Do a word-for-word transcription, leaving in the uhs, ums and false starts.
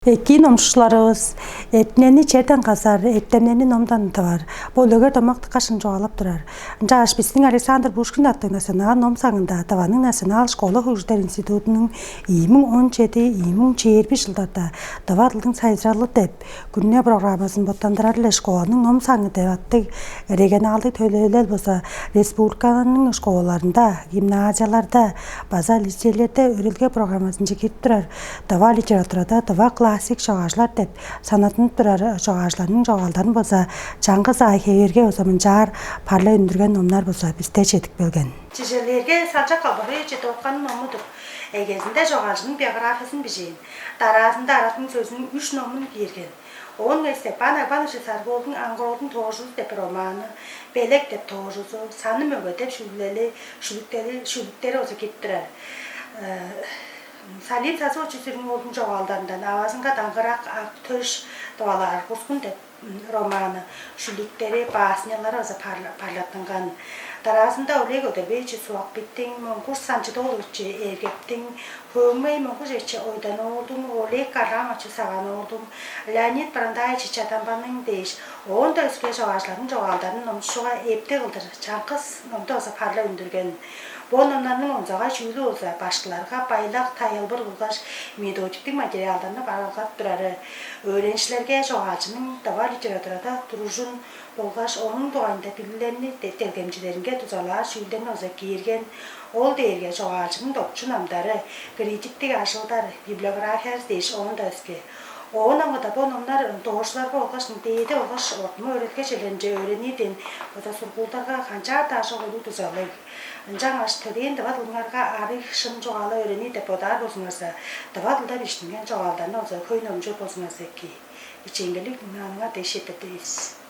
Экии номчукчуларывыс, эртинени черден казар, эртемнени номдан тывар. Бо үлегер домак дыка шын чугаалап турар. Ынчангаш бистиң Александр Пушкин аттыг национал ном саңында Тываның Национал школа хөгжүдер институтунуң ийи муң он чеди, ийи муң чээрби чылдарда «Тыва дылдың сайзыралы» деп күрүне программазын боттандырар-ла школаның ном саңы деп аттыг регионалдыг төлээлел болза республиканың школаларында, гимназияларда база лицейлерде өөредилге программазынче кирип турар. Тыва литературада тыва классик чогаалчылар деп санаттынып турар чогаалчыларның чогаалдарын болза чаңгыс аай хевирге болза мынчаар парлай үндүрген номнар болза бисте чедип келген. Чижелээрге Салчак Калбагыевич Дотканның ному-дур. Эгезинде чогаалчының биографиязын бижээн. Дараазында Араттың сөзүнүң үш номун киирген. Оон Степан Агбанович Сарыг-оолдуң «Аңгыр-оолдуң тоожузу» деп романы, «Белек» деп тоожузу, «Саны мөге» деп шүлүглели, шүлүктери, шүлүктери болза кирип турар. Э, Салим Сазыгович Сүрүң-оолдуң чогаалдарындан «Авазынга даңгырак ак төш» тывалаар «Кускун» деп романы, шүлүктери, баснялары база парла-, парлаттынган. Дараазында Олег Одербеевич Сувак-Биттиң, Монгуш Санчы-дооlovич Эргептиң, Хөөңмей Монгушевич Ойдан-оолдуң, Олег Гарламович Саган-оолдуң, Леонид Барандаевич Чадамбаның дээш, оон-даа өске чогаалчыларның чогаалдарын номчукчуга эптиг кылдыр чаңгыс номда база парлап үндүрген. Бо номнарның онзагай чүүлү болза башкыларга байлак тайылбыр болгаш методиктиг материалдарны бараалгадып турары, өөреникчилерге чогаалчының тыва литературада туружун болгаш ооң дугайында билиглерни де-, делгемчилеринге дузалаар чүүлдерни база киирген. Ол дээрге чогаалчының допчу номдары, критиктиг ажылдар, библиографиязы дээш оон-даа өске. Оон аңгыда бо номнар доошуларга болгаш дээди болгаш ортумак өөредилге черлеринче өөренир дээн база сургуулдарга канчаар-даа ажыл-кулдуг дузалыг. Ынчангаш төрээн тыва дылыңарга арыг, шын чугаалап өөренир деп бодаар болзуңарза, тыва дылда бижиттинген чогаалдарны база хөй номчуур болзуңарза эки. Кичээнгейлиг дыңнааныңар дээш четтирдивис.